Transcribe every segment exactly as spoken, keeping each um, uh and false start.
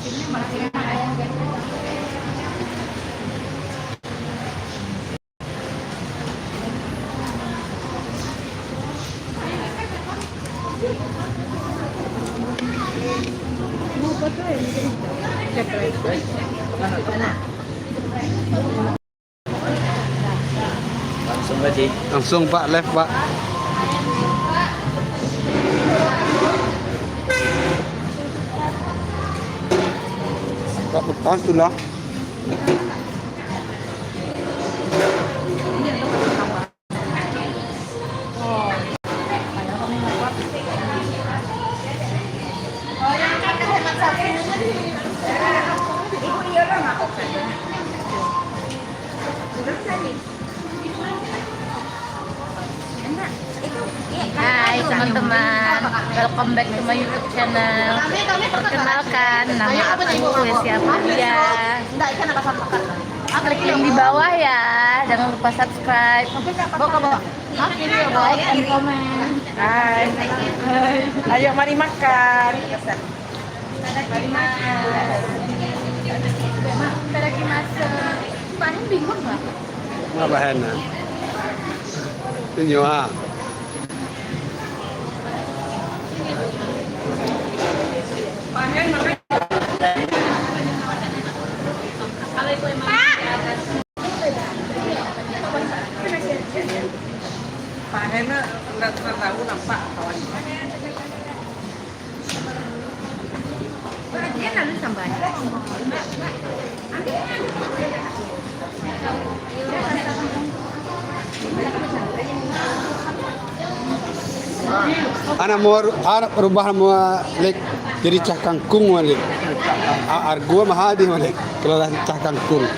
Langsung aja. Langsung, Pak, live, Pak. Pak, lepas tu lah. Hai teman-teman, welcome back to my YouTube channel. Perkenalkan, nama aku Wesia Aprilia. Klik link di bawah ya, jangan lupa subscribe. Like and comment. Hai. Ayo, mari makan. Itadakimasu. Pak, ini bingung, Pak. Nggak bahan, nah. Tunjuk, ah. Pak Hena, nggak pernah tahu nampak kawan. Anak mau ru-, anak rubah mau, Lek, jadi cah kangkung, Lek. A-, argo mahal di, Lek, kalau lah cah kangkung.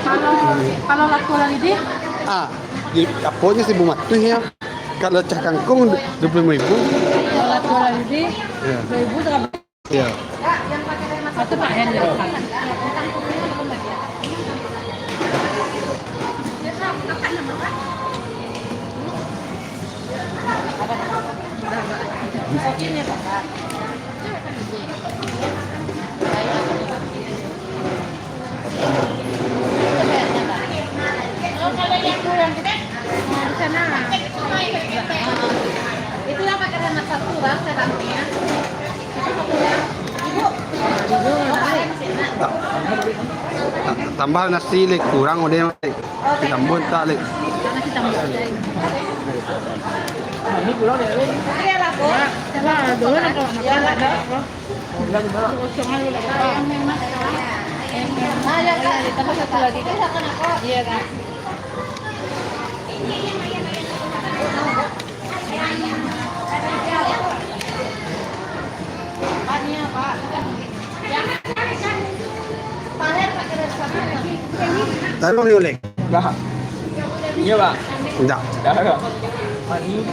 Kalau, kalau laku lah, Didi? Ah, di, aponyo seribu lima ratus ya. Kalau cah kangkung dua puluh lima ribu. Kalau laku lah, Didi? Ya. Dua ribu seratus. Ya. Satu pahen ya. Kalau yang itu yang kita, nah, di sana. Itu yang pakai anak satu, Bang, saya bantunya. Tambah nasi, Lek, kurang udah, Lek. Tambah tak, Lek? Nasi tambah. Iya lah, Bu. Nah, dulu nak makan, ada apa? Taruh ni, Lek. Dah. Iya, Pak. Dah. Dah, Pak. Mani.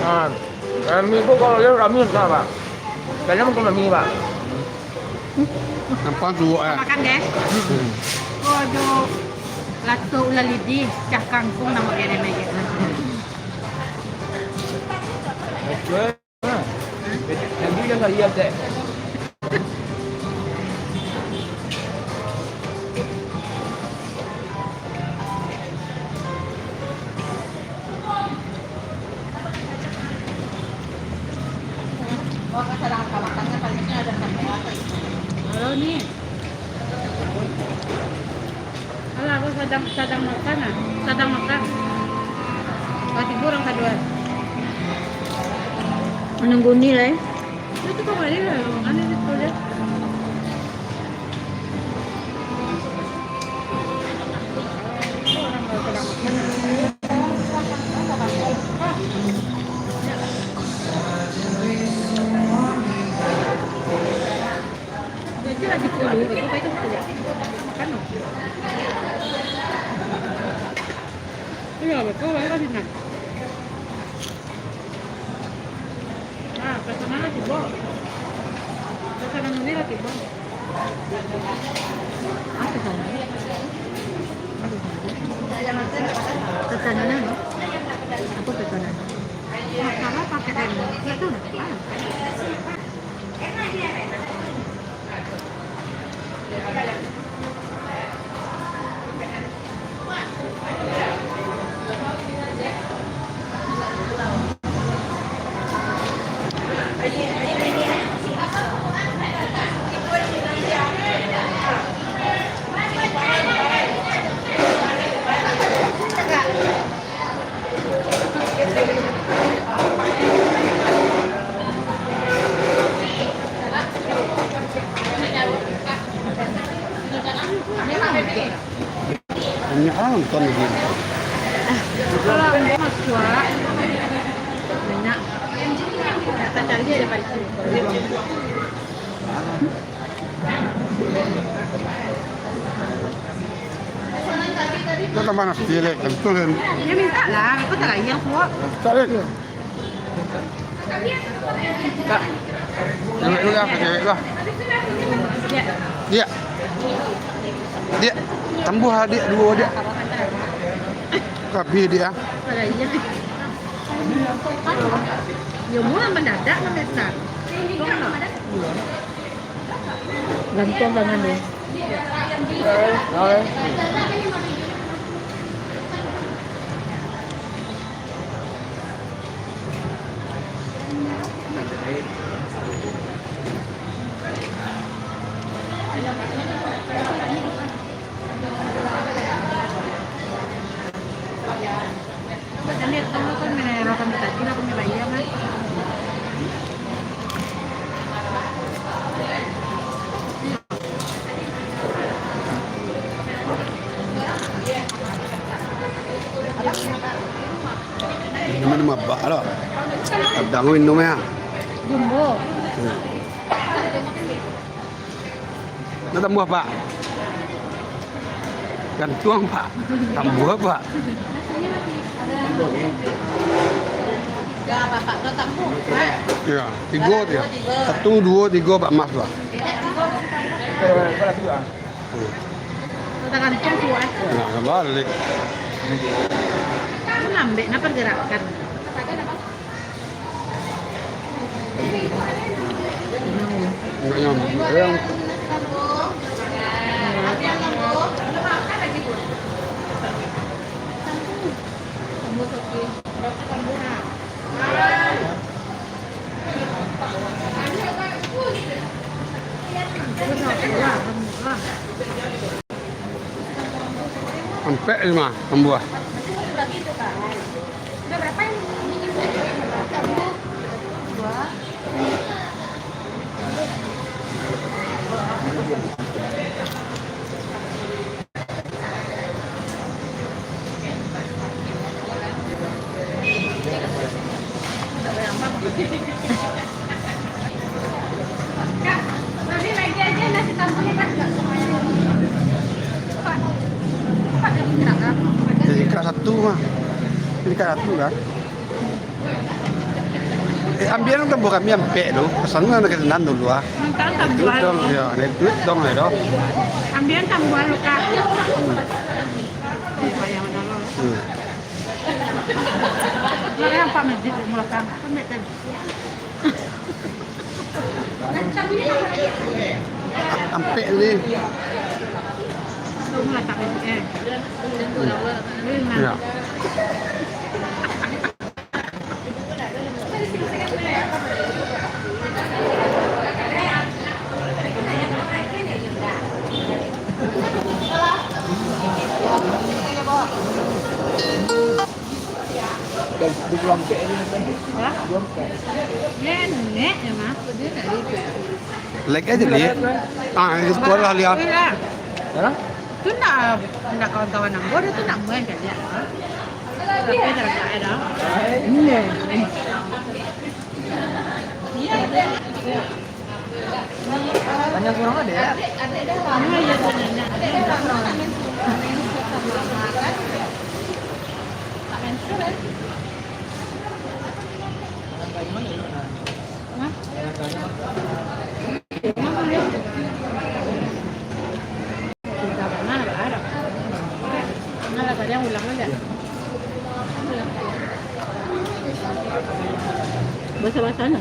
Nah, rami tu kalau dia rami entah, Pak. Dalam pun rami, Pak. Nampak suwok, eh. Makan, deh. Hmm. Oh, aduh. Lato ulah lidi, cah kangkung namo dia, dia. Oke. Jadi yang tak lihat, dek. Halo, ni. Alah, aku sadang, sadang makan, ah. Sadang makan. Lah tibo urang kaduo. Manunggu ni lah, eh. Itu kau balik lah, makan di situ je. Sepuluh ribu itu betul. Kan? Iya, betul, kan, Bang? Ah, pesanan lah tibo. Pesanan ini lah tibo. Apa sana? Apa sana? Pesanan apa? Apa pesanan? Masalah pakai air. Itu. Ah. Banyak orang nonton di sini. Kalau ambil mas suak, banyak. Kita cari aja paling. Kau tambah nasi, Lek. Betul, kan? Ya, minta lah. Aku tak lain yang suak. Tak, Lek. Cewek dulu lah, cewek dulu lah. Diak. Diak. Tambah, Diak, duo, Diak. Habis, Diak, ah. Ya, murah mendadak, mendesak. Gantung tangan dia. Minum abak lah. Kadang minum ya. Jumbo. Hmm. Nak tambah, Pak? Gantuang, Pak. Tambah, Pak. Ya, tigo dia. Satu, duo, tigo, Pak Mas, Pak. Nah, balik. Lambat nak pergerakan. Enggak nyambung. Yang Ampek je mah, mambuah. Jadi kelas satu mah. Jadi kelas satu kan. Eh, ambiak nan tambah kami ampek tu. Pesan nan kasinan dulu ah. Minta tambah. Duit dong, ya, ada duit dong ya dong. Ambiak tambah lu, Kak. Hmm. Mari apa masjid di belakang? Ampek ni. Ya. Hah? Nenek ya, Mas. Like aja, Li. Ah, itu sekolah, Li, ah. Iya. Hah? Tu nak, nak kawan-kawan ambo, dia tu nak main kali ya. Tapi dah tak ada. Iya. Tanya surang ado, ya? Basah-basah tangan.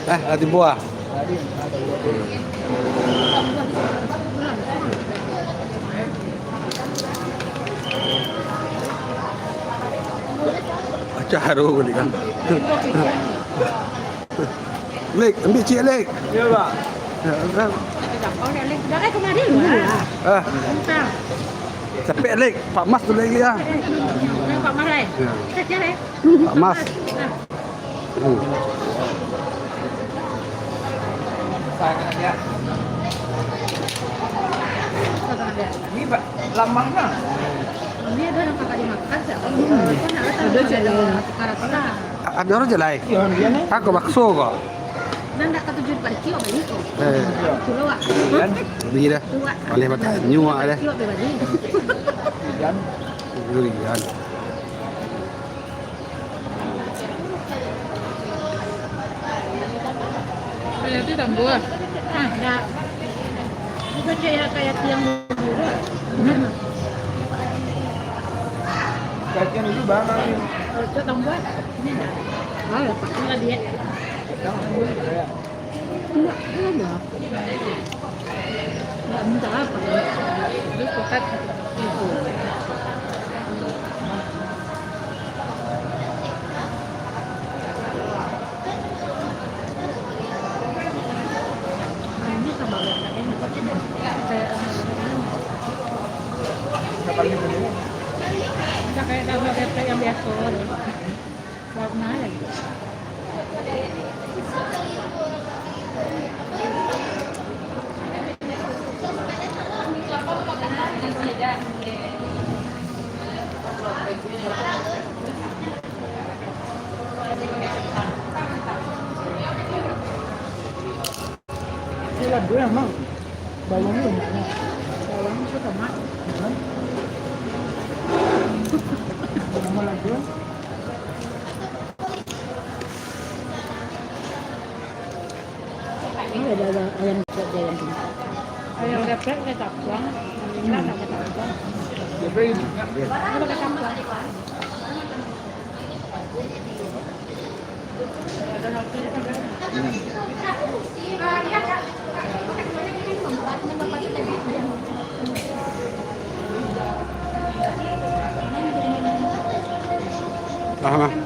Eh, lah tibo ah. Acah tu baliak kan. Lek, ambiak ciek, Lek. Iyo, Pak. Ya, kan? Dah, eh, kamari lu, ah. Ah. Entah. Capek, Lek. Pak Mas tu lagi, ah. Eh, Pak Mas, eh. Ya. Kasihan, eh. Pak Mas. Nah. Hmm. Ini, Pak, lamah, nah. Ini ada yang kakak dimakan, siapa? Ada, ada, ada. Ado urang jalai. Iyo, iyo, ni. Aku bakso ko. Nan dak katuju dipacik, bali ko. Eh. Kilo, Wak. Kan? Bali dah. Wak. Boleh batanyo, Wak, dah. Kilo, bali. Kan? Durian. Kayak itu tambah. Ah, dak. Bukan kayak, kayak tiang dulu. Hmm. Kayak tiang dulu, Bang. Kalau itu tambah. Ini dak. Ah, lepas ini lagi, ya. Enggak, enggak ada. Enggak minta apa. Terus kotak. Nah, ini sama kayak ini. Kayak, kayak tambah ketek yang biasa. Warna lagi. Ini lagu yang mau. Bawang tu. Bawang tu tomat. Hah? Nama lagu? Ini ada, ada ayam geprek, ayam geprek. Ayam geprek pakai kacang. Ini pakai kacang. Ini pakai kacang. Aha.